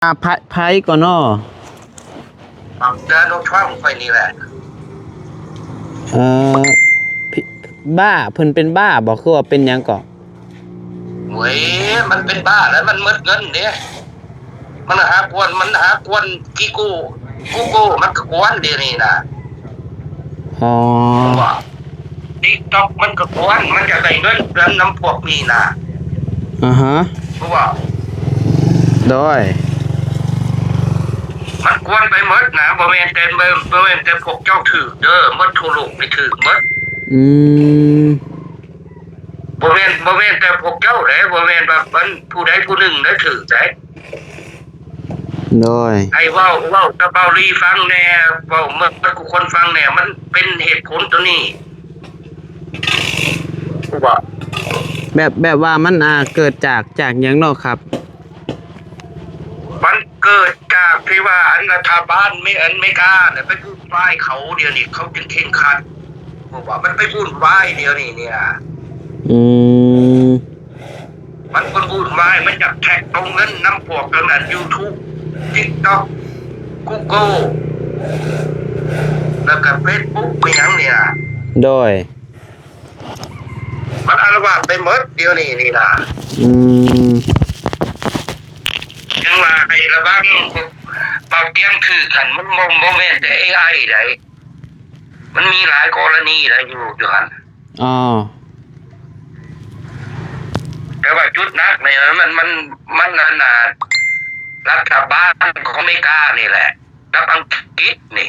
ອ່າ ໃຜ ໃຜກໍນໍ? ດານອນທຣຳຂ້ອຍນີ້ແຫຼະ. ເອີ ບ້າ ເພິ່ນເປັນບ້າບໍ ຄືວ່າເປັນຫຍັງເກາະ? ໂອ້ຍ ມັນເປັນບ້າແລ້ວ ມັນໝົດເງິນເດ້. ມັນຫາກວນ ມັນຫາກວນ Google Google ມັນກໍກວນດຽວນີ້ນະ. ອໍ TikTok ມັນກໍກວນ ມັນຈະໄດ້ເງິນນຳ ນຳພວກນີ້ນະ. ອາຮະ ຮູ້ບໍ່? ໂດຍ ມັນກວນໄປໝົດນະ ບໍ່ແມ່ນແຕ່ ບໍ່ແມ່ນແຕ່ພວກເຈົ້າຖືກເດີ ໝົດທົ່ວໂລກນີ້ຖືກໝົດ. ອືມ ບໍ່ແມ່ນ ບໍ່ແມ່ນແຕ່ພວກເຈົ້າເດ້ ບໍ່ແມ່ນວ່າອັນຜູ້ໃດຜູ້ໜຶ່ງໄດ້ຖືກໄດ້. ໂດຍ ໃຫ້ເວົ້າ ເວົ້າກັບເບົາລີຟັງແດ່ ເວົ້າເມືອງທຸກຄົນຟັງແດ່ ມັນເປັນເຫດຜົນຕົວນີ້ ຮູ້ບໍ່? ແບບ ແບບວ່າມັນ ອ່າ ເກີດຈາກ ຈາກຫຍັງເນາະຄັບ? ມັນເກີດຈາກທີ່ວ່າ ອັນ ລັດຖະບານເມ ອັນ ເມການະ ໄປບຸ່ນວາຍເຂົາ ດຽວນີ້ເຂົາຈຶ່ງເຄັ່ງຄັດ ຮູ້ບໍ່? ມັນໄປບຸ່ນວາຍດຽວນີ້ນີ້ນະ. ອືມ ມັນບຸ່ນວາຍ ມັນຢາກແທກເອົາເງິນນຳພວກອັນນັ້ນ YouTube TikTok Google ແລ້ວກໍ Facebook ໄປຫຍັງນີ້ນະ. ໂດຍ ມັນອາລະວາດໄປໝົດດຽວນີ້ນີ້ນະ. ອືມ ຈັ່ງວ່າໃຫ້ລະວັງ ເບົາຕຽງຖືກຫັ້ນ ມັນບໍ່ ບໍ່ແມ່ນແຕ່ ເອໄອ ໃດ ມັນມີຫຼາຍກໍລະນີໃດ ຢູ່ ຢູ່ຫັ້ນ. ອໍ ແຕ່ວ່າຈຸດໜັກນີ້ ມັນ ມັນ ມັນ ອັນນ່າ ລັດຖະບານຂອງອາເມລິການີ້ແຫຼະ ກັບອັງກິດນີ້.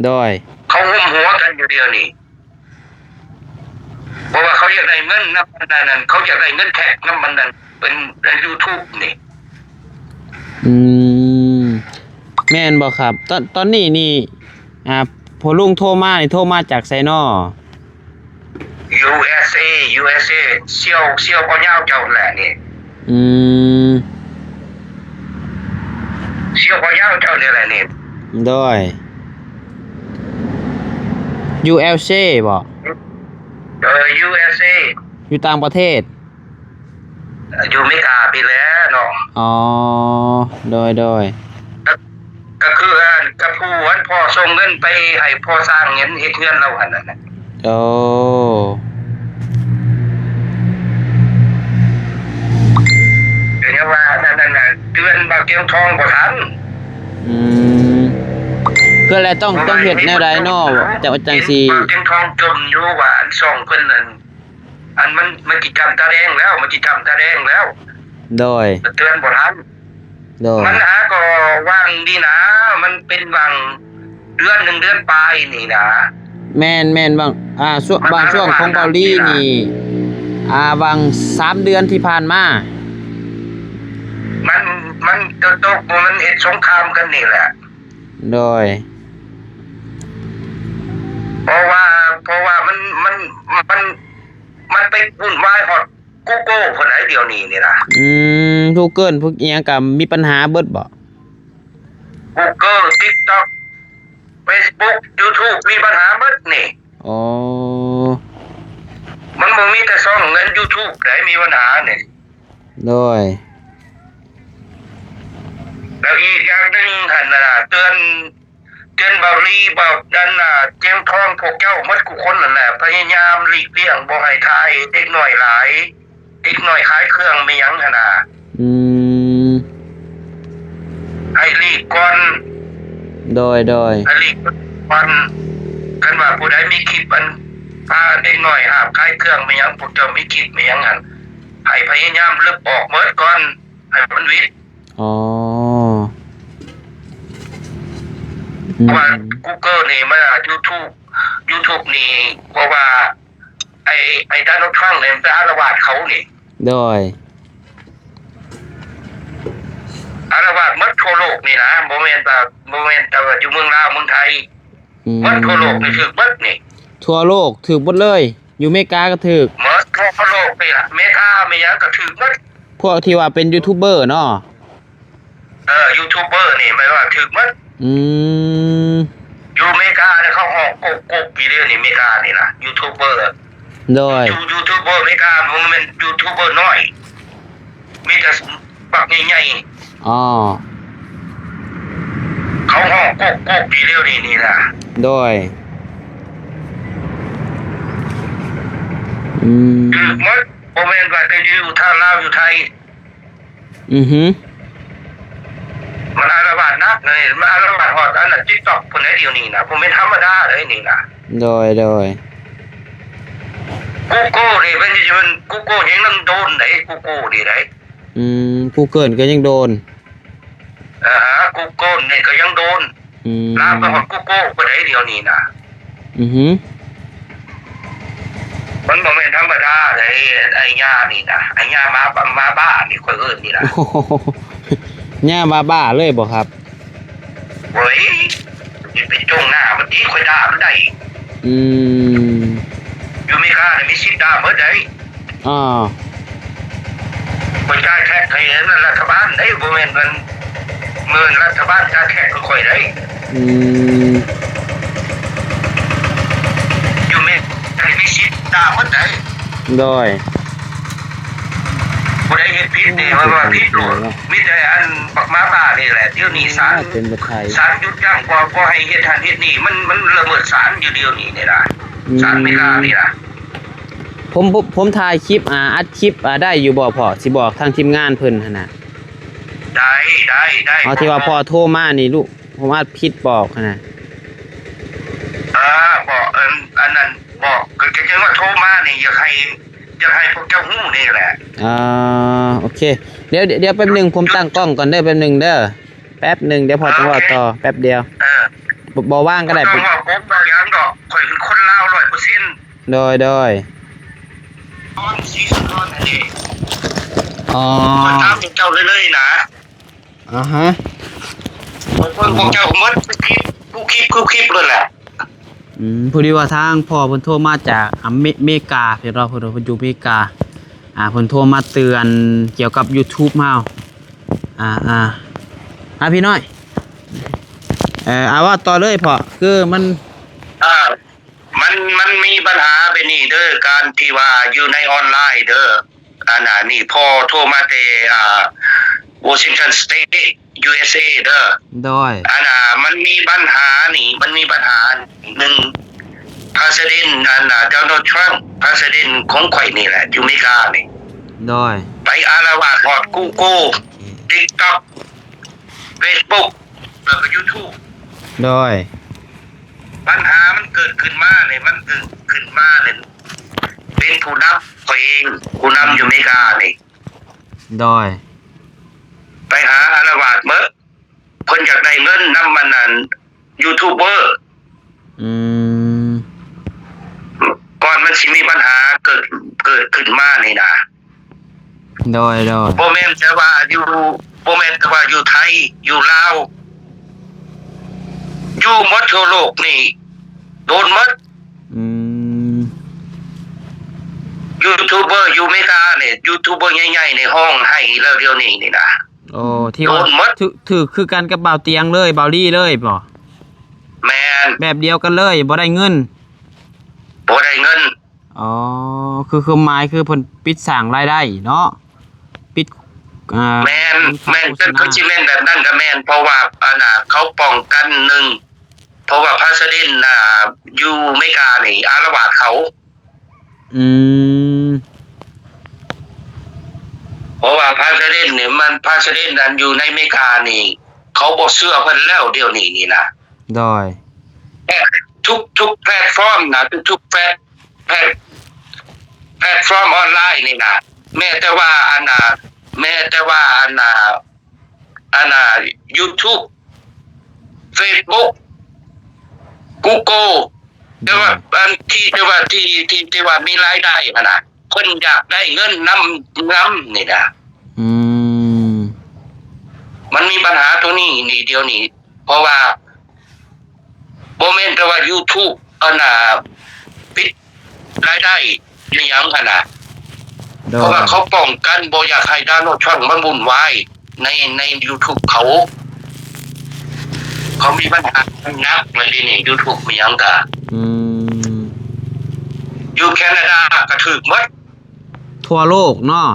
ໂດຍ ເຂົາຮົວມຫົວກັນຢູ່ດຽວນີ້ ເພາະວ່າເຂົາຢາກໄດ້ເງິນນຳອັນນັ້ນ ເຂົາຢາກໄດ້ເງິນແທັກນຳອັນນັ້ນ ເປັນ YouTube ນີ້. ອືມ ແມ່ນບໍ່ຄັບ? ຕອນ ຕອນນີ້ນີ້ ອ່າ ພໍ່ລຸງໂທມານີ້ ໂທມາຈາກໃສນໍ? ຢູເອສເອ ຢູເອສເອ ສ່ຽວ ສ່ຽວພໍ່ຍາວເຈົ້າແຫຼະນີ້. ອືມ ສ່ຽວພໍ່ຍາວເຈົ້ານີ້ແຫຼະນີ້. ໂດຍ ຢູເອສເອ ບໍ? ເອີ ຢູເອສເອ ຢູ່ຕ່າງປະເທດ. ຢູ່ເມກາພີ້ແຫຼະເນາະ. ອໍ ໂດຍ ໂດຍ ກໍ ກໍຄືອັນ ກັບຜູ້ອັນພໍ່ສົ່ງເງິນໄປໃຫ້ພໍ່ສ້າງເຮືອນ ເຮັດເຮືອນລາວຫັ້ນນະ. ໂອ້ ກໍຍັງວ່ານັ້ນ ນັ້ນນະ ເຕືອນບ່າວຕຽງທອງບໍ່ທັນ. ອືມ ເພື່ອແລ້ວຕ້ອງ ຕ້ອງເຮັດແນວໃດເນາະ ຈັ່ງ ຈັ່ງຊິ ບ່າວຕຽງທອງຈົ່ມຢູ່ວ່າ ອັນຊ່ອງເພິ່ນນັ້ນ ອັນມັນ ມັນຊິຈ້ຳຕາແດງແລ້ວ ມັນຊິຈ້ຳຕາແດງແລ້ວ. ໂດຍ ເຕືອນບໍ່ທັນ. ໂດຍ ມັນຫາກໍຫວ່າງນີ້ນະ ມັນເປັນຫວ່າງເດືອນໜຶ່ງເດືອນປາຍນີ້ນະ. ແມ່ນໆ ບາງ ອ່າ ຊ່ວງ ບາງຊ່ວງຂອງເກົາຫຼີນີ້ ອ່າ ຫວ່າງສາມເດືອນທີ່ຜ່ານມາ ມັນ ມັນຕົກ ມັນເຮັດສົງຄາມກັນນີ້ແຫຼະ. ໂດຍ ເພາະວ່າ ເພາະວ່າມັນ ມັນ ມັນ ມັນໄປວຸ່ນວາຍຮອດ Google ພຸ້ນໃດ ດຽວນີ້ນີ້ນະ. ອືມ Google ພວກອີ່ຫຍັງກໍມີບັນຫາເບິດບໍ? Google TikTok Facebook YouTube ມີບັນຫາເບິດນີ້. ອໍ ມັນບໍ່ມີແຕ່ຊ່ອງນັ້ນ YouTube ໃດມີບັນຫານີ້. ໂດຍ ແລ້ວອີກຢ່າງໜຶ່ງຫັ້ນນະ ເຕືອນ ເຕືອນເບົາລີ ເບົາ ອັນນ່າ ຕຽງທອງ ພວກເຈົ້າໝົດທຸກຄົນນັ້ນແຫຼະ ພະຍາຍາມຫຼີກລ່ຽງບໍ່ໃຫ້ຖ່າຍເດັກນ້ອຍຫຼາຍ ເດັກນ້ອຍຂາຍເຄື່ອງແມ່ນຫຍັງຫັ້ນນະ. ອືມ ໃຫ້ຫຼີກກ່ອນ. ໂດຍ ໂດຍ ໃຫ້ຫຼີກກ່ອນ. ຄັນວ່າຜູ້ໃດມີຄລິບອັນພາເດັກນ້ອຍຫາບຂາຍເຄື່ອງແມ່ນຫຍັງ ພວກເຈົ້າມີຄລິບແມ່ນຫຍັງຫັ້ນ ໃຫ້ພະຍາຍາມລົບອອກໝົດກ່ອນ ໃຫ້ມັນວິດ. ອໍ ອືມ ເພາະວ່າ Google ນີ້ມັນ YouTube YouTube ນີ້ ເພາະວ່າ ໄອ້ ໄອ້ Donald Trump ນີ້ໄປອາລະວາດເຂົານີ້. ໂດຍ ອາລະວາດໝົດທົ່ວໂລກນີ້ນະ ບໍ່ແມ່ນແຕ່ ບໍ່ແມ່ນແຕ່ວ່າຢູ່ເມືອງລາວເມືອງໄທ. ອືມ ໝົດທົ່ວໂລກນີ້ຖືກເບິດນີ້. ທົ່ວໂລກຖືກໝົດເລີຍ ຢູ່ເມກາກໍຖືກ. ໝົດທົ່ວໂລກນີ້ລະ ເມກາແມ່ນຫຍັງກໍຖືກໝົດ. ພວກທີ່ວ່າເປັນຢູທູບເບີເນາະ. ເອີ ຢູທູບເບີນີ້ແມ່ນວ່າຖືກໝົດ. ອືມ ຢູ່ເມການີ້ເຂົາຮ້ອງກົກໆ ຢູ່ເດ້ນີ້ ເມການີ້ນະ ຢູທູບເບີ. ໂດຍ ຢູ ຢູທູບເບີເມກາບໍ່ແມ່ນຢູທູບເບີນ້ອຍ ມີແຕ່ບັກໃຫຍ່ໆ. ອໍ ກ ກກ ປີດຽວນີ້ນີ້ນະ. ໂດຍ ອືມ ຖືກໝົດ ບໍ່ແມ່ນວ່າແຕ່ຢູ່ທາງລາວ ຢູ່ໄທ. ອືຮຶ ມັນອາລະວາດໜັກເລີຍ ມັນອາລະວາດຮອດອັນນັ້ນ TikTok ພຸ້ນໃດ ດຽວນີ້ນະ ບໍ່ແມ່ນທຳມະດາເລີຍນີ້ນະ. ໂດຍ ໂດຍ Google ນີ້ ເປັນ Google ຍັງ ຍັງໂດນເດ້ Google ນີ້ໄດ໋. ອືມ Google ກໍຍັງໂດນ. ອ່າຮະ Google ນີ້ກໍຍັງໂດນ. ອືມ ລາມໄປຮອດ Google ພຸ້ນໃດ ດຽວນີ້ນະ. ອືຮຶ ມັນບໍ່ແມ່ນທຳມະດາເດ້ ໄອ້ຍານີ້ນະ ໄອ້ຍາໝາ ໝາບ້ານີ້ ຂ້ອຍເອີ້ນນີ້ນະ. ຍາບ້າໆເລີຍບໍ່ຄັບ? ໂອ້ຍ ຊິໄປຈົ່ງໜ້າມັນຕິ ຂ້ອຍດ່າມັນໄດ້. ອືມ ຢູ່ເມການີ້ມີສິດດ່າໝົດໃດ໋. ອາ ຂ້ອຍຈ່າຍແທັກໃຫ້ອັນນັ້ນລັດຖະບານເດ້ ບໍ່ແມ່ນເງິນ ເງິນລັດຖະບານຈ່າຍແທັກໃຫ້ຂ້ອຍເດ້. ອືມ ຢູ່ເມການີ້ມີສິດດ່າໝົດໃດ໋. ໂດຍ ຜູ້ໃດເຮັດຜິດນີ້ ມັນວ່າຜິດໂລດ ມີແຕ່ອັນບັກໝາບ້ານີ້ແຫຼະ ດຽວນີ້ສານ ເປັນໄປໄທ ສານຢຸດຢັ້ງ ບໍ່ ບໍ່ໃຫ້ເຮັດຫັ້ນເຮັດນີ້ ມັນ ມັນລະເມີດສານຢູ່ດຽວນີ້ນີ້ນະ. ອືມ ສານເມການີ້ນະ. ຜົມ ຜົມ ຜົມຖ່າຍຄລິບ ອ່າ ອັດຄລິບ ອ່າ ໄດ້ຢູ່ບໍ່ພໍ່? ຊິບອກທາງທີມງານເພິ່ນຫັ້ນນະ. ໄດ້ ໄດ້ ໄດ້. ເອົາ ທີ່ວ່າພໍ່ໂທມານີ້ລູກ ຜົມອັດຜິດບອກຫັ້ນນະ. ເອີ ບອກ ອັນ ອັນນັ້ນ ບອກ ກໍ ກໍຈັ່ງວ່າໂທມານີ້ ຢາກໃຫ້ ຢາກໃຫ້ພວກເຈົ້າຮູ້ນີ້ແຫຼະ. ອ່າ ໂອເຄ ດຽວ ດຽວແປັບໜຶ່ງ ຜົມຕັ້ງກ້ອງກ່ອນເດີ ແປັບໜຶ່ງເດີ ແປັບໜຶ່ງ ດຽວພໍ່ຈະເວົ້າຕໍ່ ໂອເຄ ແປັບດຽວ. ເອີ ບໍ່ ບໍ່ວ່າງກໍໄດ້ ບໍ່ຕ້ອງເວົ້າ ບໍ່ເວົ້າຫຍັງດອກ ຂ້ອຍຄືຄົນລາວຮ້ອຍເປີເຊັນ. ໂດຍ ໂດຍ ອໍ ຂ້ອຍຖາມເຈົ້າເລີຍໆນະ. ອາຮະ ຂ້ອຍເບິ່ງພວກເຈົ້າໝົດ ທຸກຄລິບ ທຸກຄລິບ ທຸກຄລິບໂລດແຫຼະ. ອືມ ພໍດີວ່າທາງພໍ່ເພິ່ນໂທມາຈາກ ອາ ເມ ເມກາ ເພິ່ນວ່າເພິ່ນ ເພິ່ນຢູ່ເມກາ ອ່າ ເພິ່ນໂທມາເຕືອນກ່ຽວກັບ YouTube ເຮົາ. ອ່າ ອ່າ ອ່າ ພີ່ນ້ອຍ ເອີ ເອົາ ເວົ້າຕໍ່ເລີຍພໍ່ ຄືມັນ ອ່າ ມັນ ມັນມີບັນຫາແບບນີ້ເດີ ການທີ່ວ່າຢູ່ໃນອອນລາຍເດີ ອັນນ່າ ນີ້ພໍ່ໂທມາແຕ່ ອ່າ Washington State USA ເດີ. ໂດຍ ອັນນ່າ ມັນມີບັນຫານີ້ ມັນມີບັນຫາໜຶ່ງ President ອັນນ່າ Donald Trump President ຂອງຂ້ອຍນີ້ແຫຼະ ຢູ່ເມການີ້. ໂດຍ ໄປອາລະວາດຮອດ Google TikTok Facebook ແລ້ວກໍ YouTube. ໂດຍ ບັນຫາມັນເກີດຂຶ້ນມານີ້ ມັນເກີດຂຶ້ນມານີ້ ເປັນຜູ້ນຳຂ້ອຍເອງ ຜູ້ນຳຢູ່ເມການີ້. ໂດຍ ໄປຫາອາລະວາດເໝິດ ເພິ່ນຢາກໄດ້ເງິນນຳອັນນັ້ນ YouTuber. ອືມ ກ່ອນມັນຊິມີບັນຫາເກີດ ເກີດຂຶ້ນມານີ້ນະ. ໂດຍ ໂດຍ ບໍ່ແມ່ນແຕ່ວ່າຢູ່ ບໍ່ແມ່ນແຕ່ວ່າຢູ່ໄທ ຢູ່ລາວ ຢູ່ໝົດທົ່ວໂລກນີ້ ໂດນໝົດ. ອືມ YouTuber ຢູ່ເມການີ້ YouTuber ໃຫຍ່ໆນີ້ ຮ້ອງໄຫ້ແລ້ວດຽວນີ້ນີ້ນະ. ໂອ້ ທີ່ວ່າ ໂດນໝົດ ຖືກ ຖືກຄືກັນກັບບ່າວຕຽງເລີຍ ບ່າວລີເລີຍບໍ່? ແມ່ນ ແບບດຽວກັນເລີຍ ບໍ່ໄດ້ເງິນ ບໍ່ໄດ້ເງິນ. ອໍ ຄື ຄືໝາຍຄືເພິ່ນປິດສ້າງລາຍໄດ້ເນາະ ປິດ ອ່າ ແມ່ນ ແມ່ນ ໂຄສະນາ ຄືຊິແມ່ນແບບນັ້ນກໍແມ່ນ ເພາະວ່າ ອັນນ່າ ເຂົາປ້ອງກັນ ໜຶ່ງ ເພາະວ່າ President ນະ ຢູ່ເມການີ້ອາລະວາດເຂົາ. ອືມ ເພາະວ່າ President ນີ້ ມັນ President ອັນຢູ່ໃນເມການີ້ ເຂົາບໍ່ເຊື່ອເພິ່ນແລ້ວ ດຽວນີ້ນີ້ນະ. ໂດຍ ແລະ ທຸກ ທຸກແພລດຟອມນະ ທຸກ ທຸກແພລດ ແພລດ ແພລດຟອມອອນລາຍນີ້ນະ ແມ້ແຕ່ວ່າອັນນ່າ ແມ້ແຕ່ວ່າອັນນ່າ ອັນນ່າ YouTube Facebook Google ແຕ່ວ່າ ອືມ ອັນທີ່ ແຕ່ວ່າທີ່ ທີ່ ທີ່ວ່າມີລາຍໄດ້ຫັ້ນນະ ເພິ່ນຢາກໄດ້ເງິນນຳ ນຳນີ້ນະ. ອືມ ມັນມີບັນຫາຕົວນີ້ນີ້ ດຽວນີ້ ເພາະວ່າ ບໍ່ແມ່ນແຕ່ວ່າ YouTube ອັນນ່າ ປິດລາຍໄດ້ອີ່ຫຍັງຫັ້ນນະ. ໂດຍ ເພາະວ່າເຂົາປ້ອງກັນບໍ່ຢາກໃຫ້ Donald Trump ມາວຸ່ນວາຍໃນ ໃນ YouTube ເຂົາ. ເຂົາມີບັນຫາໜັກເລີຍເດນີ້ YouTube ມີຫຍັງກະ ອືມ ຢູ່ແຄນາດາກະຖືກໝົດ. ທົ່ວໂລກເນາະ.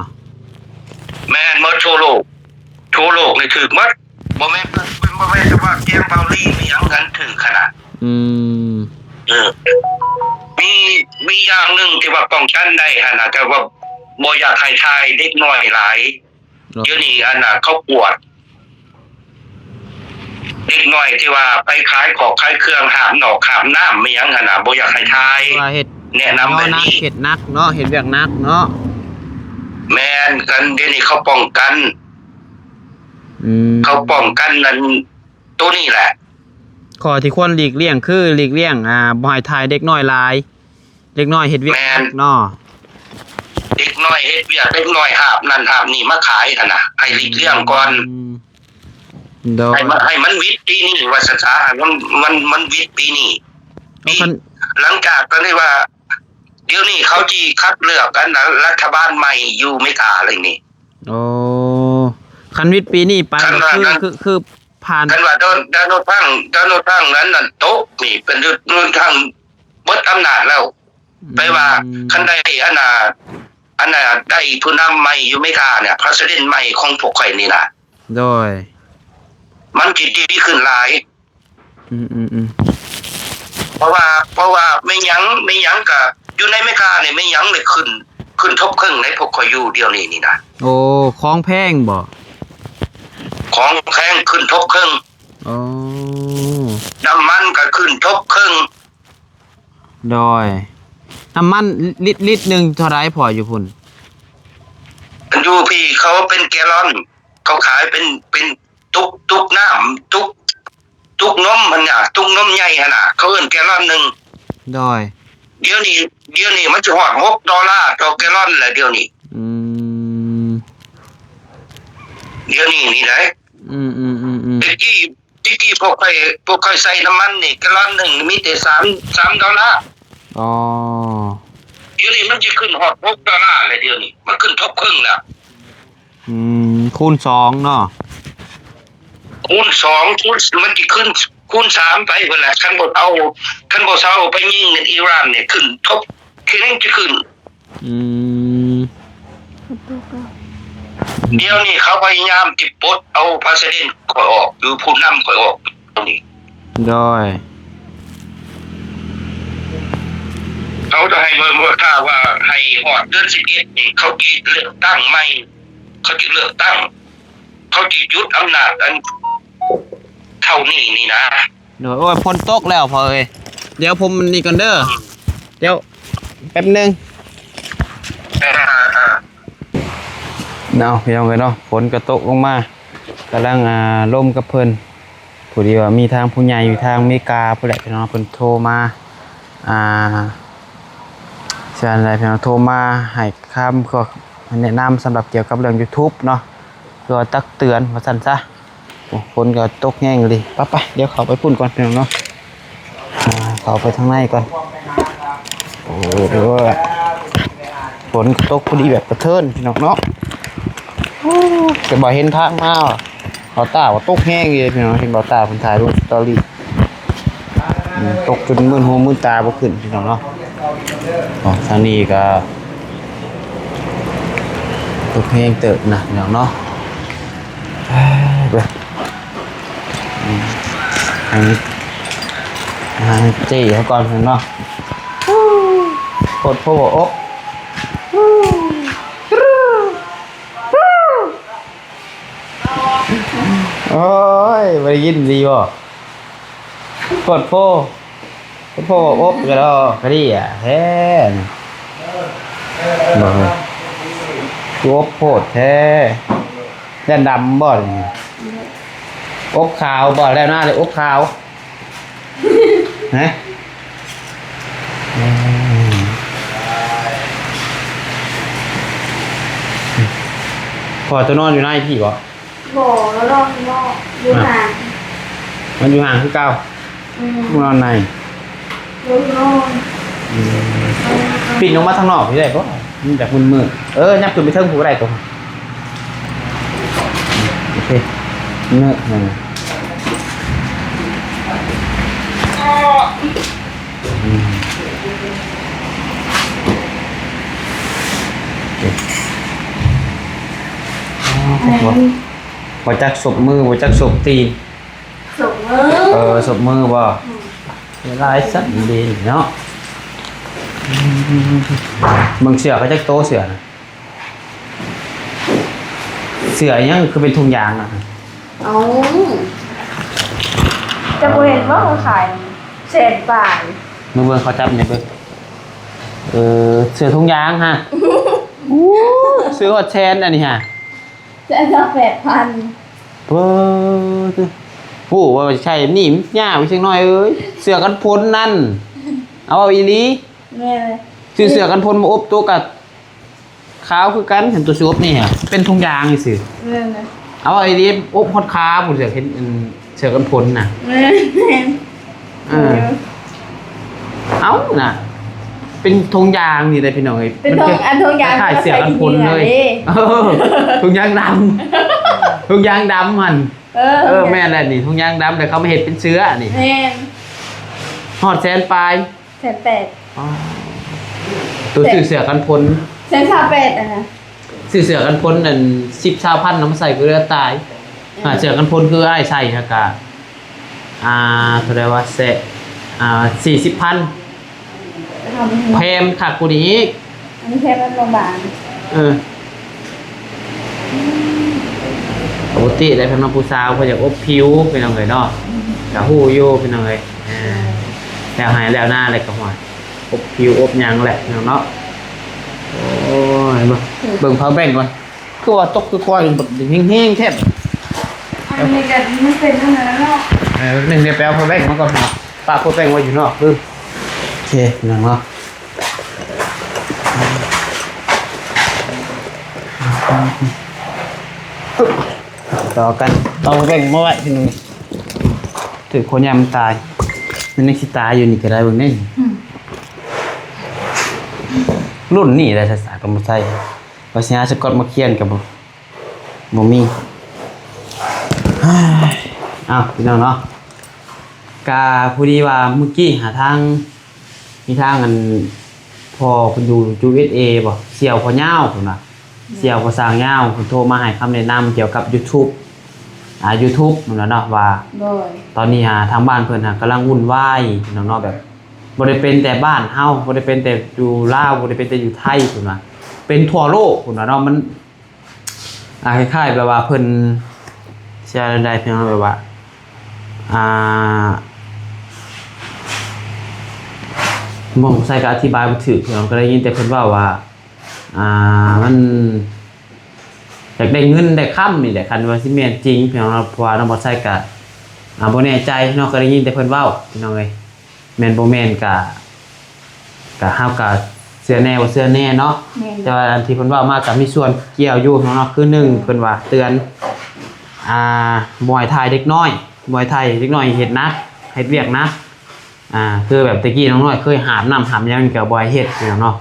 ແມ່ນໝົດ ທົ່ວໂລກ ທົ່ວໂລກນີ້ຖືກໝົດ. ບໍ່ແມ່ນ ບໍ່ແມ່ນແຕ່ວ່າກຽມ ເກົາຫຼີມີຫຍັງກັນຖືກຂະໜາດ. ອືມ ເອີ ມີ ມີຢ່າງໜຶ່ງທີ່ວ່າປ້ອງກັນໄດ້ຫັ້ນນະ ແຕ່ວ່າບໍ່ຢາກໃຫ້ຖ່າຍເດັກນ້ອຍຫຼາຍ. ດຽວນີ້ອັນນ່າ ເຂົາກວດເດັກນ້ອຍທີ່ວ່າໄປຂາຍຂອງຂາຍເຄື່ອງ ຫ້າມນອກຫ້າມນອກ ມີຫຍັງຫັ້ນນະ ບໍ່ຢາກໃຫ້ຖ່າຍ ວ່າເຮັດ ແນະນຳແບບນີ້ ເຮັດໜັກເນາະ ເຮັດວຽກໜັກເນາະ. ແມ່ນ ກັນ ດຽວນີ້ເຂົາປ້ອງກັນ ອືມ ເຂົາປ້ອງກັນນັ້ນ ໂຕນີ້ແຫຼະ. ຂໍ້ທີ່ຄວນຫຼີກລ່ຽງຄືຫຼີກລ່ຽງ ອ່າ ບໍ່ໃຫ້ຖ່າຍເດັກນ້ອຍຫຼາຍ ເດັກນ້ອຍເຮັດວຽກ ແມ່ນ ໜັກເນາະ ເດັກນ້ອຍເຮັດວຽກ ເດັກນ້ອຍຫາບນັ້ນຫາບນີ້ມາຂາຍຫັ້ນນະ ໃຫ້ຫຼີກລ່ຽງກ່ອນ. ອືມ ໂດຍ ໃຫ້ມັນ ໃຫ້ມັນຫວິດປີນີ້ວ່າຊັ້ນຊະ ໃຫ້ມັນ ມັນ ມັນຫວິດປີນີ້. ເອົາ ປີ ຄັນ ຫຼັງຈາກກໍເລີຍວ່າ ດຽວນີ້ເຂົາຊິຄັດເລືອກອັນນະ ລັດຖະບານໃໝ່ຢູ່ເມກາເລີຍນີ້. ໂອ້ ຄັນຫວິດປີນີ້ໄປ ຄັນວ່າ ກໍຄື ນັ້ນ ຄື ຄື ຜ່ານ ຄັນວ່າໂດນ ໂດນັລທຣຳ ໂດນັລທຣຳນັ້ນ ນັ້ນຕົກນີ້ ເປັນໂດນັລທຣຳເບິດອຳນາດແລ້ວ. ອືມ ແປວ່າຄັນໄດ້ອັນນ່າ ອັນນ່າ ໄດ້ຜູ້ນຳໃໝ່ຢູ່ເມການີ້ ປະທານໃໝ່ຂອງພວກຂ້ອຍນີ້ນະ ໂດຍ ມັນຊິດີຂຶ້ນຫຼາຍ. ອືມໆໆ ເພາະວ່າ ເພາະວ່າແມ່ນຫຍັງ ແມ່ນຫຍັງກະຢູ່ໃນເມການີ້ ແມ່ນຫຍັງນີ້ຂຶ້ນ ຂຶ້ນທົບເຄິ່ງໃນພວກຂ້ອຍຢູ່ດຽວນີ້ນີ້ນະ. ໂອ້ ຂອງແພງບໍ? ຂອງແພງຂຶ້ນທົບເຄິ່ງ. ໂອ້ ນ້ຳມັນກະຂຶ້ນທົບເຄິ່ງ. ໂດຍ ນ້ຳມັນລິດ ລິດໜຶ່ງເທົ່າໃດພໍ່ຢູ່ພຸ້ນ? ຢູ່ພີ້ເຂົາເປັນແກລອນ ເຂົາຂາຍເປັນ ເປັນຕຸກ ຕຸກນ້ຳ ຕຸກ ຕຸກນົມຫັ້ນນະ ຕຸກນົມໃຫຍ່ຫັ້ນນະ ເຂົາເອີ້ນແກລອນໜຶ່ງ. ໂດຍ ດຽວນີ້ ດຽວນີ້ມັນຊິຮອດຫົກໂດລາຕໍ່ແກລອນແລ້ວດຽວນີ້. ອືມ ດຽວນີ້ນີ້ໃດ. ອືມໆໆໆ ແຕ່ກີ້ ແຕ່ກີ້ພວກຂ້ອຍ ພວກຂ້ອຍໃສ່ນ້ຳມັນນີ້ ແກລອນໜຶ່ງມີແຕ່ສາມ ສາມໂດລາ. ອໍ ດຽວນີ້ມັນຊິຂຶ້ນຮອດຫົກໂດລາແລ້ວ ດຽວນີ້ມັນຂຶ້ນທົບເຄິ່ງແລ້ວ. ອືມ ຄູນສອງເນາະ ຄູນສອງ ຄູນ ມັນຊິຂຶ້ນຄູນສາມໄປພຸ້ນແຫຼະ ຄັນບໍ່ເຊົາ ຄັນບໍ່ເຊົາໄປຍິງເງິນອີຣານນີ້ ຂຶ້ນທົບ ຄືຍັງຈະຂຶ້ນ. ອືມ ດຽວນີ້ເຂົາພະຍາຍາມຊິປົດເອົາປະທານຂ້ອຍອອກ ຫຼືຜູ້ນຳຂ້ອຍອອກ ດຽວນີ້. ໂດຍ ເຂົາຈະໃຫ້ເບິ່ງວ່າ ຖ້າວ່າໃຫ້ຮອດເດືອນສິບເອັດນີ້ ເຂົາຊິເລືອກຕັ້ງໃໝ່ ເຂົາຊິເລືອກຕັ້ງ ເຂົາຊິຢຸດອຳນາດອັນເທົ່ານີ້ນີ້ນະ. ໂດຍ ໂອ້ຍ ຝົນຕົກແລ້ວພໍ່ເອີຍ ດຽວຜົມນີ້ກ່ອນເດີ ດຽວແປັບໜຶ່ງ. ເອີ ເນາະ ພີ່ນ້ອງເອີຍເນາະ ຝົນກໍຕົກລົງມາ ກຳລັງ ອ່າ ລົມກັບເພິ່ນ ພໍດີວ່າມີທາງຜູ້ໃຫຍ່ຢູ່ທາງອາເມລິກາພຸ້ນແຫຼະ ພີ່ນ້ອງ ເພິ່ນໂທມາ ອ່າ ເຊິ່ນໃດ ພີ່ນ້ອງ ໂທມາໃຫ້ຄຳ ແນະນຳສຳລັບກ່ຽວກັບເລື່ອງຢູທູບເນາະ ເພື່ອຕັກເຕືອນວ່າຊັ້ນຊະ. ໂອ້ ຝົນກໍຕົກແຮງອີ່ຫຼີ ໄປໆ ດຽວເຂົ້າໄປພຸ້ນກ່ອນ ພີ່ນ້ອງເນາະ ອ່າ ເຂົ້າໄປທາງໃນກ່ອນ. ໂອ້ ຝົນກໍຕົກພໍດີແບບກະເທີນ ພີ່ນ້ອງເນາະ. ໂອ້ ແຕ່ບໍ່ເຫັນທາງມາ ເບົາຕາວ່າຕົກແຮງຢູ່ເດ້ ພີ່ນ້ອງ ເຫັນເບົາຕາເພິ່ນຖ່າຍລົງສະຕໍຣີ ອືມ ຕົກຈົນມືນຫູມືນຕາບໍ່ຂຶ້ນ ພີ່ນ້ອງເນາະ. ອໍ ທາງນີ້ກໍຕົກແຮງເຕີບນະ ພີ່ນ້ອງເນາະ. ເບິ່ງ ອືມ ທາງ ທາງເຈ້ເຂົາກ່ອນເນາະ. ໂພດໂພ ອົບ ໂອ້ຍ ບໍ່ໄດ້ຍິນດີບໍ່? ໂພດໂພ ໂພດໂພ ອົບກະດອກກະເດຍແທ້ ບໍ່ ຄືອົບໂພດແທ້ ຢ້ານດຳບໍ່? ອົບຂາວບໍ່? ແລ້ວໜ້າເລີຍອົບຂາວ ຮະ? ອືມ ພໍ່ຕົວນອນຢູ່ໃນພີ້ບໍ່? ບໍ່ ລາວນອນຂ້າງນອກ ຢູ່ ອ່ະ ຫ້າງ ມັນຢູ່ຫ້າງຄືເກົ່າ. ອືມ ມັນນອນໃນ ໂດຍ ນອນ ອືມ ປີນລົງມາທາງນອກພີ້ໄດ້ບໍ່? ມັນຈະມືດໆ ເອີ ຍັບຂຶ້ນໄປເທິງພຸ້ນກໍໄດ້ຕົວ ໂອເຄ ເນີ ອືມ ໂອເຄ ອໍ ບໍ່ ບໍ່ຈັກສົບມື ບໍ່ຈັກສົບຕີນ ສົບມື ເອີ ສົບມືບໍ່? ຫຼາຍຊັ້ນດີເນາະ. ເບິ່ງເສື້ອເຂົາຈັກໂຕ ເສື້ອນະ? ເສື້ອຫຍັງຄືເປັນທຸງຢາງນະ? ເອົ້າ ເຈົ້າບໍ່ເຫັນບໍ່ ເຂົາຂາຍແສນປາຍ. ເບິ່ງ ເບິ່ງ ເຂົາຈັບນີ້ເບິ່ງ. ເອີ ເສື້ອທຸງຢາງຫະ. ອູ້ ຊື້ຮອດແສນອັນນີ້ຫະ. ແສນຊາວແປດພັນ. ເອີ ຮູ້ວ່າໃຊ້ແບບນີ້ມັນຍາກ ເດັກນ້ອຍເອີຍ. ເສື້ອກັນຝົນນັ້ນ ເອົາ ເວົ້າອີ່ຫຼີ. ແມ່ນ. ຊື້ເສື້ອກັນຝົນມາອົບ ໂຕກະຂາວຄືກັນ. ເຫັນໂຕຊິອົບນີ້ຫະ ເປັນທຸງຢາງຊື່. ແມ່ນ. ເອົາ ເວົ້າອີ່ຫຼີ ອົບຮອດຂາພຸ້ນ. ເສື້ອເຫັນ ອັນ ເສື້ອກັນຝົນນະ. ແມ່ນ. ເອີ ເອີ ເອົ້ານະ ເປັນຖົງຢາງນີ້ແຫຼະພີ່ນ້ອງເອີຍ. ເປັນຖົງ ມັນເປັນ ອັນຖົງຢາງ ຄ້າຍໆເສື້ອກັນຝົນເລີຍ. ເອີ ຖົງຢາງດຳ ຖົງຢາງດຳຫັ້ນ. ເອີ ເອີ ຖົງຢາງ ແມ່ນແຫຼະນີ້ ຖົງຢາງດຳ ແຕ່ເຂົາມາເຮັດເປັນເສື້ອນີ້. ແມ່ນ. ຮອດແສນປາຍ. ແສນແປດ. ອໍ ໂຕຊື້ເສື້ອກັນຝົນ ແສນຊາວແປດ ອັນນະ. ຊື້ເສື້ອກັນຝົນນັ້ນ ສິບ ຊາວພັນ ນຳມາໃສ່ກໍເຫຼືອຕາຍ. ເອີ ອ່າ ເສື້ອກັນຝົນຄືອ້າຍໃສ່ຫັ້ນກະ ອ່າ ເທົ່າໃດວະ ແສນ ອ່າ ສີ່ສິບພັນ. ແພງຄັກກວ່ານີ້ອີກ. ອັນນີ້ແພງ ມັນບາງໆ. ເອີ ປົກກະຕິໄດ້ ເພິ່ນວ່າຜູ້ສາວເພິ່ນຢາກອົບຜິວ ພີ່ນ້ອງເອີຍເນາະ. ກະຮູ້ຢູ່ ພີ່ນ້ອງເອີຍ. ເອີ ແລ້ວໄຮ່ແລ້ວນາແລ້ວກະ ໂອ້ຍ ອົບຜິວອົບຫຍັງແຫຼະພີ່ນ້ອງເນາະ. ໂອ້ຍ ເບິ່ງ ເບິ່ງພາວແບັງກ່ອນ ຄືວ່າຕົກຄືຄວາຍແຮງໆແທ້. ອັນນີ້ກະມັນເປັນອັນນັ້ນເນາະ. ເອີ ໜຶ່ງ ດຽວໄປເອົາພາວແບັງມາກ່ອນເນາະ. ປະພາວແບັງໄວ້ຢູ່ນອກ. ເອີ ໂອເຄ ພີ່ນ້ອງເນາະ. ຕໍ່ກັນ ເອົາພາວແບັງມາໄວ້ ພີ່ນ້ອງ. ຖືກຄົນຍາມຕາຍ ມັນຍັງຊິຕາຍຢູ່ນີ້ກະໄດ້ເບິ່ງເດ້. ອືມ ລຸ້ນນີ້ແຫຼະ ສາຍໆ ກະບໍ່ໃສ່ ວ່າຊິຫາສະກອດມາຂຽນກະບໍ່ ບໍ່ມີ. ອ້າວ ພີ່ນ້ອງເນາະ ກະພໍດີວ່າມື້ກີ້ຫາທາງ ມີທາງອັນພໍ່ເພິ່ນຢູ່ ຢູເອສເອ ບໍ່ ສ່ຽວພໍ່ຍາວເພິ່ນວ່າ ອືມ ສ່ຽວພໍ່ຊ່າງຍາວ ເພິ່ນໂທມາໃຫ້ຄຳແນະນຳກ່ຽວກັບ YouTube ອ່າ YouTube ນັ້ນແຫຼະເນາະ ວ່າ ໂດຍ ຕອນນີ້ຫາທາງບ້ານເພິ່ນຫາກຳລັງວຸ່ນວາຍເນາະ ເນາະ ແບບບໍ່ໄດ້ເປັນແຕ່ບ້ານເຮົາ ບໍ່ໄດ້ເປັນແຕ່ຢູ່ລາວ ບໍ່ໄດ້ເປັນແຕ່ຢູ່ໄທ ເພິ່ນວ່າ ເປັນທົ່ວໂລກ ເພິ່ນວ່າເນາະ. ມັນ ອ່າ ຄ້າຍໆແບບວ່າເພິ່ນ ຊິວ່າແນວໃດ ພີ່ນ້ອງ ແບບວ່າ ອ່າ ບໍ່ໃສ່ກະອະທິບາຍບໍ່ຖືກ ພີ່ນ້ອງ ກະໄດ້ຍິນແຕ່ເພິ່ນເວົ້າວ່າ ອ່າ ມັນຢາກໄດ້ເງິນໄດ້ຄຳນີ້ແຫຼະ ຄັນວ່າຊິແມ່ນຈິງ ພີ່ນ້ອງເນາະ. ເພາະວ່ານ້ອງບໍ່ໃສ່ກະ ອ່າ ບໍ່ແນ່ໃຈເນາະ ກະໄດ້ຍິນແຕ່ເພິ່ນເວົ້າ ພີ່ນ້ອງເອີຍ. ແມ່ນບໍ່ແມ່ນກະ ກະ ເຮົາກະເຊື່ອແດ່ບໍ່ເຊື່ອແດ່ເນາະ. ແມ່ນ. ແຕ່ວ່າອັນທີ່ເພິ່ນເວົ້າມາກະມີສ່ວນກ່ຽວຢູ່ເນາະ. ຄືໜຶ່ງ ເພິ່ນວ່າເຕືອນ ອ່າ ບໍ່ໃຫ້ຖ່າຍເດັກນ້ອຍ ບໍ່ໃຫ້ຖ່າຍເດັກນ້ອຍເຮັດໜັກ ເຮັດວຽກໜັກ. ອ່າ ຄືແບບແຕ່ກີ້ນ້ອງນ້ອຍເຄີຍຫາບນ້ຳຫາບຫຍັງນີ້ກະບໍ່ໃຫ້ເຮັດເນາະ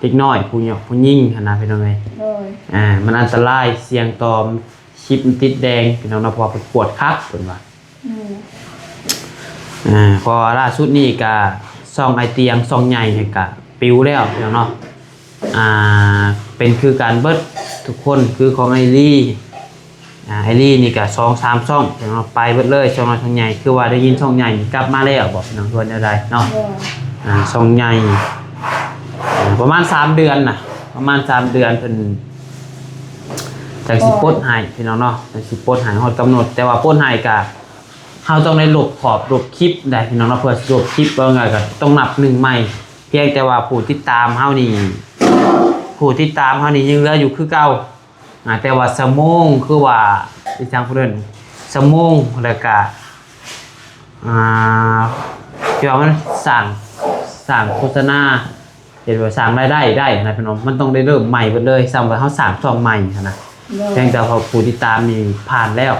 ເດັກນ້ອຍ ຜູ້ຍ- ຜູ້ຍິງຫັ້ນນະ ພີ່ນ້ອງເອີຍ. ໂດຍ. ອ່າ ມັນອັນຕະລາຍ ສ່ຽງຕໍ່ ຄລິບມັນຕິດແດງ ພີ່ນ້ອງເນາະ ເພາະວ່າເພິ່ນກວດຄັກ ເພິ່ນວ່າ. ອືມ ອ່າ ເພາະວ່າລ່າສຸດນີ້ກະຊ່ອງອ້າຍຕຽງ ຊ່ອງໃຫຍ່ນີ້ກະປິວແລ້ວເນາະ. ອ່າ ເປັນຄືກັນເບິດທຸກຄົນ ຄືຂອງອ້າຍລີ ອ່າ ອ້າຍລີນີ້ກະສອງສາມຊ່ອງເນາະ ໄປເບິດເລີຍ ຊ່ອງນ້ອຍຊ່ອງໃຫຍ່. ຄືວ່າໄດ້ຍິນຊ່ອງໃຫຍ່ນີ້ກັບມາແລ້ວບໍ ພີ່ນ້ອງ ຫຼືວ່າແນວໃດເນາະ? ເອີ ອ່າ ຊ່ອງໃຫຍ່ ອ່າ ປະມານສາມເດືອນນະ ປະມານສາມເດືອນເພິ່ນ ຈັ່ງຊິປົດໃຫ້ ພີ່ນ້ອງເນາະ ຈັ່ງຊິປົດໃຫ້ຮອດກຳນົດ. ແຕ່ວ່າປົດໃຫ້ກະ ເຮົາຕ້ອງໄດ້ລົບຂອບລົບຄລິບໄດ໋ ພີ່ນ້ອງເນາະ ເພື່ອຊິລົບຄລິບ ເວົ້າງ່າຍກະຕ້ອງນັບໜຶ່ງໃໝ່. ພຽງແຕ່ວ່າຜູ້ຕິດຕາມເຮົານີ້ ຜູ້ຕິດຕາມເຮົານີ້ຍັງເຫຼືອຢູ່ຄືເກົ່າ ອ່າ ແຕ່ວ່າຊົ່ວໂມງ ຄືວ່າ ອີຫຍັງເພິ່ນເອີ້ນ ຊົ່ວໂມງ ແລ້ວກະ ອ່າ ທີ່ວ່າມັນສ້າງ ສ້າງໂຄສະນາ ເຮັດວ່າສ້າງລາຍໄດ້ໄດ້ນະ ພີ່ນ້ອງ ມັນຕ້ອງໄດ້ເລີ່ມໃໝ່ເບິດເລີຍ ສ່ຳວ່າເຮົາສ້າງຊ່ອງໃໝ່ຫັ້ນນະ. ໂດຍ. ພຽງແຕ່ວ່າຜູ້ຕິດຕາມນີ້ຜ່ານແລ້ວ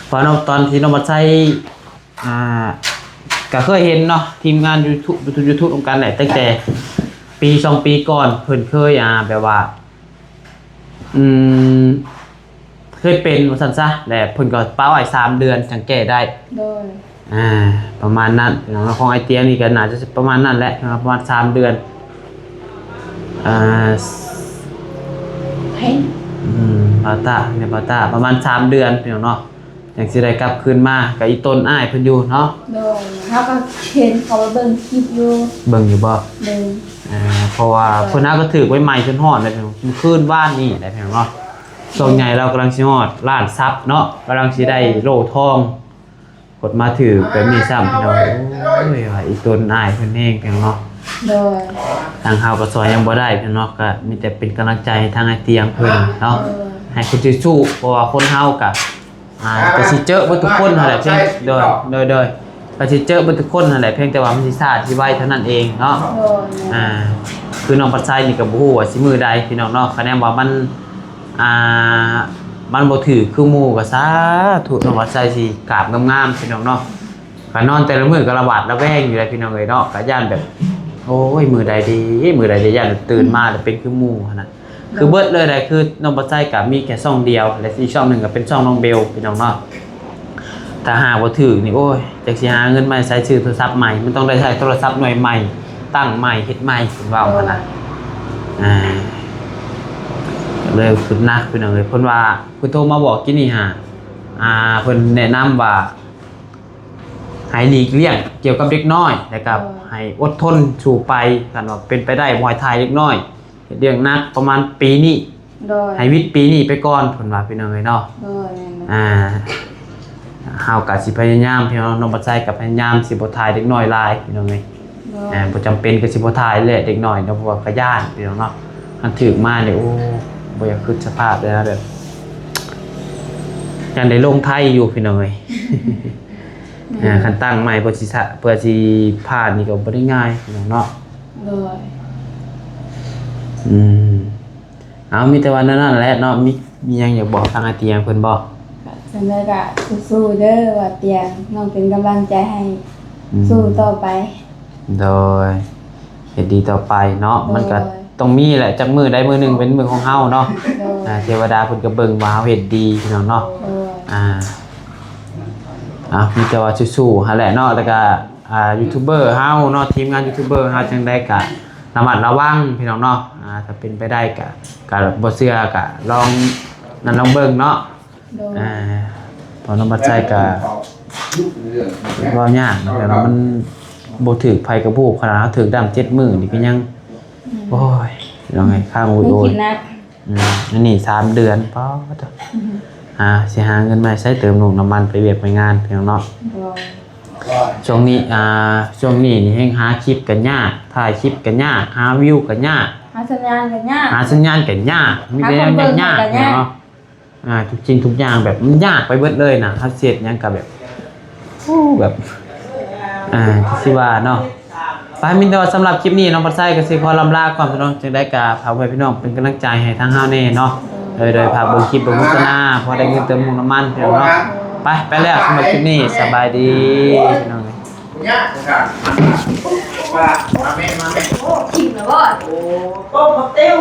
ເພາະວ່າຕອນທີ່ນ້ອງມາໃຊ້ ອ່າ ກະເຄີຍເຫັນເນາະ ທີມງານຢູທູບ ຢູທູບ ຢູທູບນຳກັນແຫຼະ ຕັ້ງແຕ່ປີສອງປີກ່ອນ ເພິ່ນເຄີຍ ອ່າ ແບບວ່າ ອືມ ເຄີຍເປັນວ່າຊັ້ນຊະ ແລະເພິ່ນກໍປະໄວ້ສາມເດືອນຈັ່ງແກ້ໄດ້. ໂດຍ. ອ່າ ປະມານນັ້ນເນາະ ຂອງອ້າຍຕຽງນີ້ກໍໜ້າຈະປະມານນັ້ນແຫຼະ ປະມານສາມເດືອນ. ອ່າ ເພງ ອືມ ບາຕາ ແມ່ນບາຕາ ປະມານສາມເດືອນ ພີ່ນ້ອງເນາະ. ຍັງຊິໄດ້ກັບຄືນມາກັບອີ່ຕົນອ້າຍເພິ່ນຢູ່ເນາະ. ໂດຍ ເຮົາກໍເຫັນເຂົາເບິ່ງຄລິບຢູ່. ເບິ່ງຢູ່ບໍ່? ເບິ່ງ. ເອີ ເພາະວ່າເພິ່ນຫາກໍຖືກໃໝ່ໆ ຈົນຮອດເດ້ພີ່ນ້ອງ ມື້ຄືນວານນີ້ໄດ໋ພີ່ນ້ອງເນາະ. ຊ່ວງໃຫຍ່ລາວກຳລັງຊິຮອດລ້ານຊັບເນາະ ກຳລັງຊິໄດ້ໂລ່ທອງ ກົດມາຖືກແບບນີ້ຊ້ຳພີ່ນ້ອງ. ໂອ້ຍ ວ່າອີ່ຕົນອ້າຍເພິ່ນແຮງພີ່ນ້ອງເນາະ. ໂດຍ ທາງເຮົາກໍຊ່ອຍຫຍັງບໍ່ໄດ້ພີ່ນ້ອງເນາະ ກໍມີແຕ່ເປັນກຳລັງໃຈໃຫ້ທາງອ້າຍຕຽງເພິ່ນເນາະ. ໂດຍ ໃຫ້ເພິ່ນສູ້ໆ ເພາະວ່າຄົນເຮົາກໍ ອ່າ ກໍຊິເຈີເບິດທຸກຄົນຫັ້ນແຫຼະ ໂດຍ ໂດຍ ໂດຍ ກໍຊິເຈີເບິດທຸກຄົນຫັ້ນແຫຼະ ພຽງແຕ່ວ່າມັນຊິຊ້າຊິໄວເທົ່ານັ້ນເອງເນາະ. ໂດຍ ອ່າ ຄືນ້ອງພັດໄຊນີ້ກໍບໍ່ຮູ້ວ່າຊິມື້ໃດພີ່ນ້ອງເນາະ. ຄະແນນວ່າມັນ ອ່າ ມັນບໍ່ຖືກຄືໝູ່ກໍສາທຸ ນ້ອງພັດໄຊຊິກາບງາມໆ ພີ່ນ້ອງເນາະ. ກໍນອນແຕ່ລະມື້ກໍລະຫວາດລະແວງຢູ່ແຫຼະພີ່ນ້ອງເອີຍເນາະ ກໍຢ້ານແບບ ໂອ້ຍ ມື້ໃດດີ ມື້ໃດດີ ຢ້ານຕື່ນມາແລ້ວເປັນຄືໝູ່ຫັ້ນນະ. ຄືເບິດເລີຍໄດ໋ ຄືນ້ອງບັດໄຊກໍມີແຄ່ຊ່ອງດຽວ ແລະ ອີກຊ່ອງໜຶ່ງກໍເປັນຊ່ອງນ້ອງເບວພີ່ນ້ອງເນາະ. ຖ້າຫາບໍ່ຖືກນີ້ ໂອ້ຍ ຈັກຊິຫາເງິນມາໃຊ້ຊື້ໂທລະສັບໃໝ່ ມັນຕ້ອງໄດ້ໃຊ້ໂທລະສັບໜ່ວຍໃໝ່ ຕັ້ງໃໝ່ ເຮັດໃໝ່ ເພິ່ນເວົ້າຫັ້ນນະ. ອ່າ ກໍເລີຍຄຶດໜັກພີ່ນ້ອງເອີຍ. ເພິ່ນວ່າ ເພິ່ນໂທມາບອກກີ້ນີ້ຫາ ອ່າ ເພິ່ນແນະນຳວ່າ ໃຫ້ຫຼີກລ້ຽງກ່ຽວກັບເດັກນ້ອຍ ແລ້ວກໍ ໂດຍ ໃຫ້ອົດທົນສູ້ໄປ ຄັນວ່າເປັນໄປໄດ້ບໍ່ໃຫ້ຖ່າຍເດັກນ້ອຍ ເຮັດວຽກໜັກປະມານປີນີ້ ໂດຍ ໃຫ້ວິດປີນີ້ໄປກ່ອນ ເພິ່ນວ່າພີ່ນ້ອງເອີຍເນາະ. ໂດຍ ແມ່ນ ອ່າ ເຮົາກໍຊິພະຍາຍາມ ພີ່ນ້ອງ ນ້ອງບັດໄຊກໍພະຍາຍາມຊິບໍ່ຖ່າຍເດັກນ້ອຍຫຼາຍ ພີ່ນ້ອງເອີຍ. ໂດຍ ອ່າ ບໍ່ຈຳເປັນກໍຊິບໍ່ຖ່າຍແຫຼະເດັກນ້ອຍເນາະ ເພາະວ່າກໍຢ້ານ ພີ່ນ້ອງເນາະ. ຄັນຖືກມານີ້ ໂອ້ ບໍ່ຢາກຄິດສະພາບເລີຍນະ ແບບ ຢ້ານໄດ້ລົງໄທຢູ່ ພີ່ນ້ອງເອີຍ. ແມ່ນ ອ່າ ຄັນຕັ້ງໃໝ່ເພື່ອຊິສະ ເພື່ອຊິຜ່ານນີ້ກໍບໍ່ໄດ້ງ່າຍເນາະ. ໂດຍ ອືມ ເອົາ ມີແຕ່ວ່າແນວນັ້ນແຫຼະເນາະ. ມີ ມີຫຍັງຢາກບອກທາງອ້າຍຕຽງເພິ່ນບໍ່? ກໍຈັ່ງໃດກໍສູ້ໆເດີ ວ່າຕຽງ ນ້ອງເປັນກຳລັງໃຈໃຫ້ ອືມ ສູ້ຕໍ່ໄປ. ໂດຍ ເຮັດດີຕໍ່ໄປເນາະ. ໂດຍ ມັນກໍຕ້ອງມີແຫຼະ ຈັກມື້ໃດມື້ໜຶ່ງເປັນມື້ຂອງເຮົາເນາະ. ໂດຍ ອ່າ ເທວະດາເພິ່ນກໍເບິ່ງວ່າເຮົາເຮັດດີ ພີ່ນ້ອງເນາະ. ໂດຍ ອ່າ ອ່າ ມີແຕ່ວ່າສູ້ໆຫັ້ນແຫຼະເນາະ. ແລ້ວກໍ ອ່າ ຢູທູບເບີເຮົາເນາະ ທີມງານຢູທູບເບີເຮົາ ຈັ່ງໃດກໍລະມັດລະວັງ ພີ່ນ້ອງເນາະ. ອ່າ ຖ້າເປັນໄປໄດ້ກໍ ກໍບໍ່ເຊື່ອກໍລອງນັ້ນລອງເບິ່ງເນາະ. ໂດຍ ອ່າ ເພາະນ້ອງບັດໄຊກໍເວົ້າຍາກເນາະ ແຕ່ວ່າມັນບໍ່ຖືກໃຜກໍບໍ່ຮູ້ ຂະໜາດເຮົາຖືກດ້າມເຈັດມື້ນີ້ກໍຍັງ ອືມ ໂອ້ຍ ນ້ອງເອີຍ ຄ້າງ ໂອ້ຍ ໂອ້ຍ ຄິດໜັກ. ອືມ ອັນນີ້ສາມເດືອນ ປາດໂທ້ ອືມ ອ່າ ຊິຫາເງິນມາໃຊ້ເຕີມນ້ຳມັນໄປວຽກໄປງານ ພີ່ນ້ອງເນາະ. ໂດຍ ຊ່ວງນີ້ ອ່າ ຊ່ວງນີ້ນີ້ແຮ່ງຫາຄລິບກໍຍາກ ຖ່າຍຄລິບກໍຍາກ ຫາວິວກໍຍາກ ຫາສັນຍານກໍຍາກ ຫາສັນຍານກໍຍາກ ມີແຕ່ແນວຍາກໆເນາະ. ອ່າ ທຸກສິ່ງທຸກຢ່າງແບບມັນຍາກໄປເບິດເລີຍນະ ເຮົາຊິເຮັດຫຍັງກໍແບບ ໂອ້ ແບບ ອ່າ ຊິວ່າເນາະ. ໄປ ມີແຕ່ວ່າສຳລັບຄລິບນີ້ ນ້ອງບັດໄຊກໍຊິຂໍລຳລາກ່ອນ ພີ່ນ້ອງ. ຈັ່ງໃດກໍຝາກໄວ້ພີ່ນ້ອງເປັນກຳລັງໃຈໃຫ້ທາງເຮົາແດ່ເນາະ. ໂດຍ ໂດຍ ໂດຍ ຝາກເບິ່ງຄລິບເບິ່ງໂຄສະນາ ພໍໄດ້ເງິນເຕີມນ້ຳມັນ ພີ່ນ້ອງເນາະ. ໄປ ໄປແລ້ວ ສຳລັບຄລິບນີ້ ສະບາຍດີ ພີ່ນ້ອງເອີຍ. ມາແມ່ ມາແມ່ ໂອ້ ກິນແລ້ວບໍ່? ໂອ້ ຕົ້ມໝາກເຕັວ.